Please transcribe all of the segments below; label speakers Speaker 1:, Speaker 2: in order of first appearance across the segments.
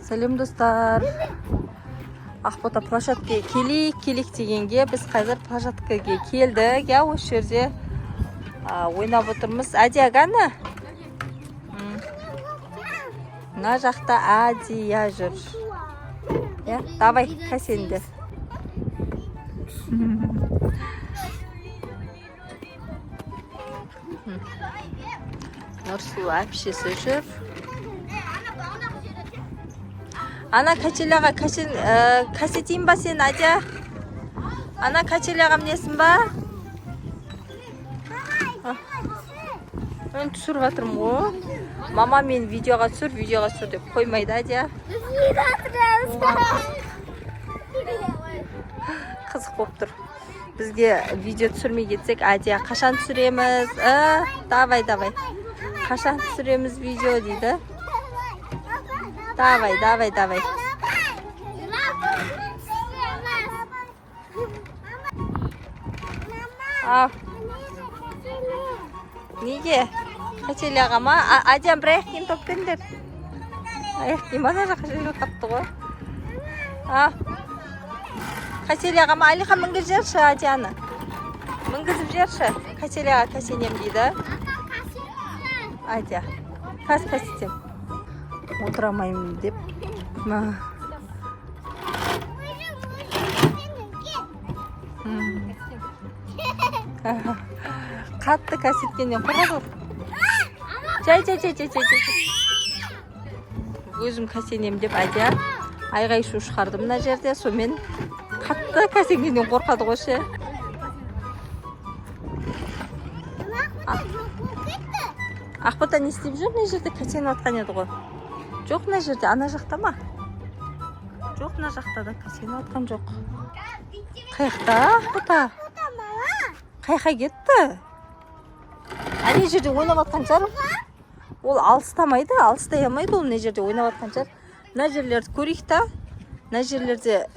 Speaker 1: Сәлем, достар! Ақбота площадкаға келейік, келейік дегенге біз қазір площадкаға келдік, иә. Осы жерде ойнап отырмыз. Әдия, кәні? Мына жақта Әдия жүр, иә. Давай, кәсенде. Нұрсұлу әпшесі жүр. Ана качеляға кәсен, кәсетейін ба сен, Адя? Ана качеляға мінесің ба? Мен түсіріп жатырмын ғой. Мама, мен видеоға түсір, видеоға түсір деп қоймайды, Адя. Қызық болып тұр. Бізге видео түсірмей кетсек, Адия қашан түсіреміз? Давай, давай. Қашан түсіреміз видео дейді. Давай, давай, давай. Ал. Неге? Качеляға ма? Адиям, бір аяқ киім тауып беріңдер. Аяқ киім ана жаққа жерге қапты ғой. А. Качеляға ма? Алихан, мінгізіп жіберші Адияны. Мінгізіп жіберші. Качеляға кәсенем дейді. Адия. Қазір кәсетем. Отыра алмаймын деп. Ма. Қатты кәсеткеннен қорқады ғой. Жай, жай, жай, жай, жай, жай. Өзім кәсенем деп Әдия айғай шу шығарды мына жерде. Сонымен қатты кәсенгеннен қорқады ғой ше. Ақбота не істеп жүр мына жерде? Кәсеніп жатқан еді ғой. Жоқ, мына жерде, ана жақта ма? Жоқ, мына жақта да кәсеніп жатқан жоқ. Қаяқта Ақбота? Қаяққа кетті? Ана жерде ойнап жатқан шығар. Ол алыстамайды, алыстай алмайды ол, мына жерде ойнап жатқан шығар. Мына жерлерді көрейік та. Мына жерлерде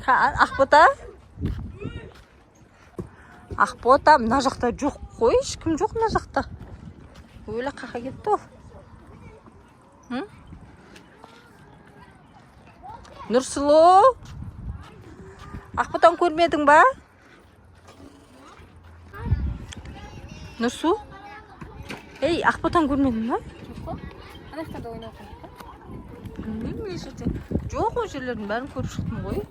Speaker 1: Ақбота? Ақбота мына жақта жоқ қой, ешкім жоқ мына жақта. Өлі, қақа кетті ол? М? Нұрсұлу? Ақботаны көрмедің ба? Нұрсу? Ей, Ақботаны көрмедің ба?
Speaker 2: Жоқ қой. Ана жақта да ойнап жатқан.
Speaker 1: Білмеймін, мына жерде. Жоқ, ол жерлердің бәрін көріп шықтым ғой.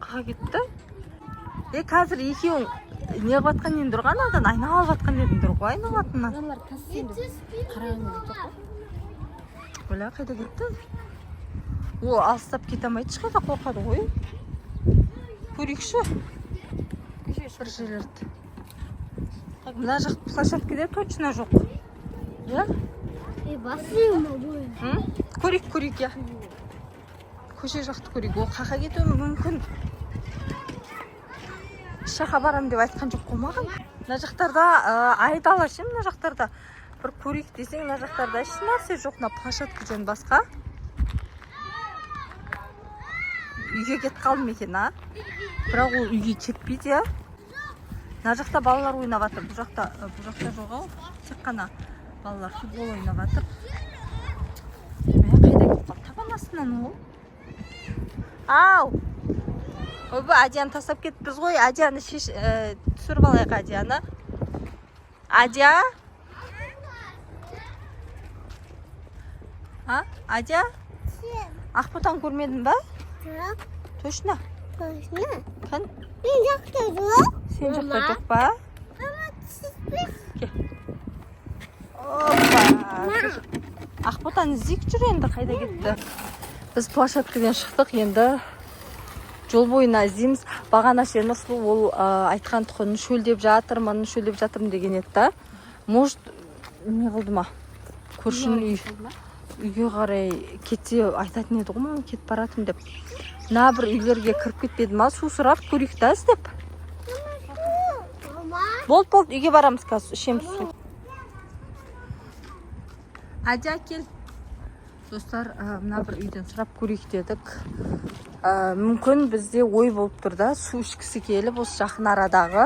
Speaker 1: Қаға кетті? Е, қазір екеуің не қылып жатқан едіңдер ғой, анадан айналып жатқан едіңдер ғой, айналатыннан.
Speaker 2: Аналар кәсен деп қараған кезде жоқ қой.
Speaker 1: Өлә, қайда кетті? Ол алыстап кете алмайды ешқайда, қорқады ғой. Көрейікші бір жерлерді. Так, мына жақ площадкада точно жоқ. Иә? М? Көрейік, көрейік, иә. Көше жақты көрейік. Ол қақа кетуі мүмкін. Еш жаққа барамын деп айтқан жоқ қой маған. Мына жақтарда айдала ше, мына жақтарда. Бір көрейік десең, мына жақтарда еш нәрсе жоқ, мына площадкадан басқа. Үйге кетіп қалды ма екен, а? Бірақ ол үйге кетпейді, иә. Мына жақта балалар ойнап жатыр. Бұл жақта жоқ ау. Тек қана балалар футбол ойнап жатыр. Мә, қайда кетіп қалды? Табан астынан ол. Ау! Ойбай, Адияны тастап кетіппіз ғой. Адияны шеш, түсіріп алайық Адияны. Адия? А? Адия? Ақботаны көрмедің ба? Точно? Кән? Сен жақта жоқ па? Кел. Опа! Ақботаны іздейік жүр енді, қайда кетті? Біз площадкадан шықтық, енді жол бойына іздейміз. Бағана ше Нұрсұлу ол айтқан тұғын, шөлдеп жатырмын, шөлдеп жатырмын деген еді да. Может, не қылды ма? Көршінің үйге қарай кетсе айтатын еді ғой, мама кетіп баратырмын деп. Мына бір үйлерге кіріп кетпеді ма? Су сұрап көрейік та іздеп. Болды, болды, үйге барамыз қазір, ішеміз су. Адя, кел. Достар, мына бір үйден сұрап көрейік дедік. Мүмкін бізде ой болып тұр да, су ішкісі келіп, осы жақын арадағы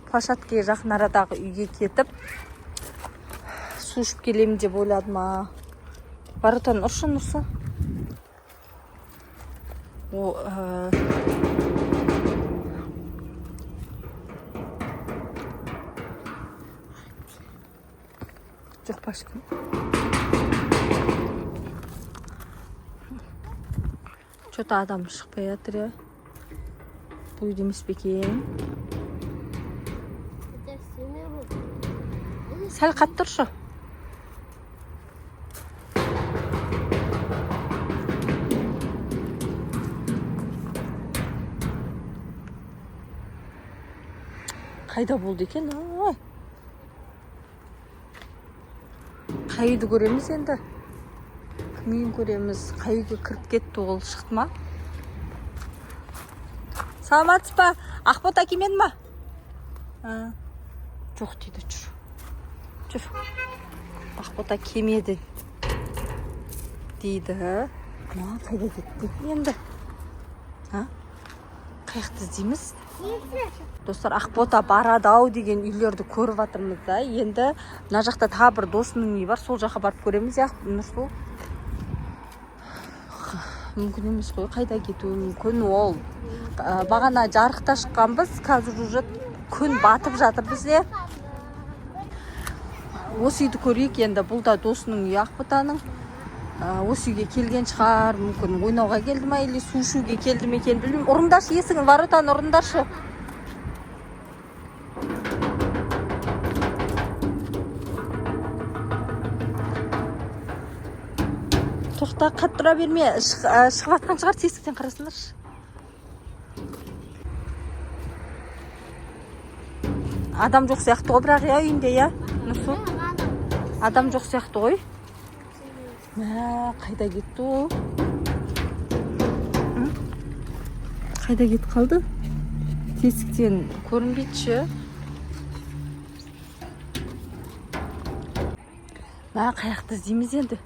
Speaker 1: площадкаға жақын арадағы үйге кетіп, Су ішіп келемін деп ойлады ма? Воротаны ұршы, Нұрсұлу. О, жоқ па ешкім? Че-то адам шықпай жатыр, иә. Бұл үйде емес пе екен?
Speaker 3: Это семья.
Speaker 1: Сәл қатты ұршы. Қайда болды екен? Ай. Қай үйді көреміз енді? Кім үйін көреміз? Қай үйге кіріп кетті ол? Шықты ма? Саламатсыз ба? Ақбота келмеді ма? А, жоқ дейді, жүр. Жүр. Ақбота келмеді дейді. Ма, қайда кетті енді? А? Қай жақты іздейміз? Достар, Ақбота барады ау деген үйлерді көріп жатырмыз да. Енді мына жақта тағы бір досының үйі бар, сол жаққа барып көреміз, иә, Нұрсұлу? Мүмкін емес қой, қайда кетуі мүмкін ол? Бағана жарықта шыққанбыз, қазір уже күн батып жатыр бізде. Осы үйді көрейік енді, бұл да досының үйі Ақботаның. Осы үйге келген шығар, мүмкін ойнауға келді ма, или су ішуге келді ме екен, білмеймін. Ұрыңдаршы есігін, воротаны ұрыңдаршы. Тоқта, қатты тұра берме. Шығып жатқан шығар, тесіктен қарасыңдаршы. Адам жоқ сияқты ғой бірақ, иә, үйінде, иә, Нұрсұлу? Адам жоқ сияқты ғой. Мә, қайда кетті ол? М? Қайда кетіп қалды? Тесіктен көрінбейді ше. Мә, қай жақты іздейміз енді?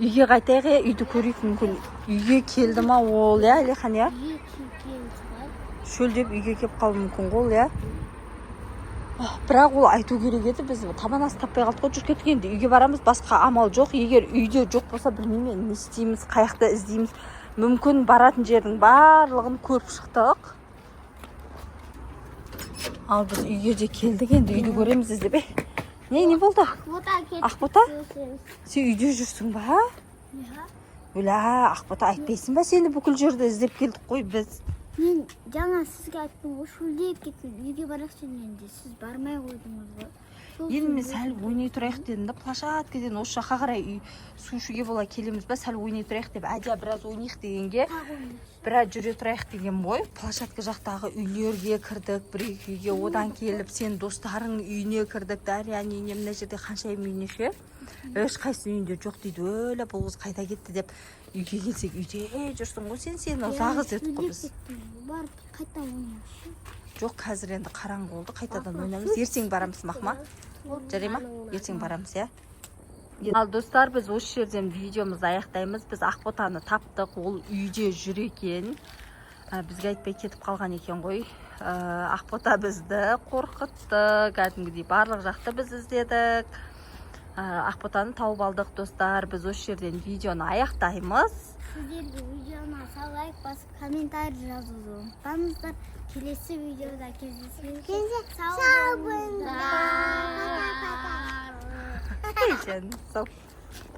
Speaker 1: Үйге қайтайық, иә, үйді көрейік мүмкін. Үйге келді ма ол, иә, Әлихан, иә?
Speaker 3: Үйге келген шығар.
Speaker 1: Шөлдеп үйге келіп қалуы мүмкін ғой ол, иә? Ах, бірақ ол айту керек еді, біз табан асты таппай қалдық қой, жүріп кеттік енді. Үйге барамыз, басқа амал жоқ. Егер үйде жоқ болса, білмеймін енді не істейміз, қай жақта іздейміз. Мүмкін баратын жердің барлығын көріп шықтық. Ал біз үйге де келдік енді, үйді көреміз іздеп. Не болды?
Speaker 3: Ақбота кетті.
Speaker 1: Ақбота? Сен үйде жүрсің ба?
Speaker 3: Иә.
Speaker 1: Өлә, Ақбота, айтпайсың ба, сені бүкіл жерді іздеп келдік қой біз.
Speaker 3: Мен жаңа сізге айттым ғой, шөлдеп кеттім, үйге барайықшы енді, сіз бармай қойдыңыз ғой. Сол
Speaker 1: Енді мен
Speaker 3: үшін
Speaker 1: сәл ойнай тұрайық дедім да, площадкадан осы жаққа қарай үй су ішуге бола келеміз ба, сәл ойнай тұрайық деп, әдия біраз ойнайық дегенге
Speaker 3: тағы ойнайықшы.
Speaker 1: Біраз жүре тұрайық деген ғой. Площадка жақтағы үйлерге кірдік, бір екі үйге, одан келіп сен достарың үйіне кірдік, Дарияның үйіне, мына жерде Ханшайым үйіне ше. Ешқайсының үйінде жоқ дейді. Өлі, бұл қыз қайда кетті деп үйге келсек, үйде жүрсің ғой сен, сені ұзақ іздедік қой біз.
Speaker 3: Шөлдеп кеттім ғой, барып қайта ойнайықшы.
Speaker 1: Жоқ, қазір енді қараңғы болды, қайтадан ойнаймыз. Ертең барамыз, мақма. Жарай ма? Ертең барамыз, иә? Ал достар, біз осы жерден видеомызды аяқтаймыз. Біз Ақботаны таптық, ол үйде жүр екен. Бізге айтпай кетіп қалған екен ғой. Ақбота бізді қорқытты, кәдімгідей барлық жақты біз іздедік. Ақботаны тауып алдық, достар. Біз осы жерден видеоны аяқтаймыз.
Speaker 3: Сіздерге видеоны аса лайк басып, комментарий жазуды ұмытпаңыздар. Келесі видеода кездескенше сау болыңыздар.
Speaker 1: Ей, жаным, сау.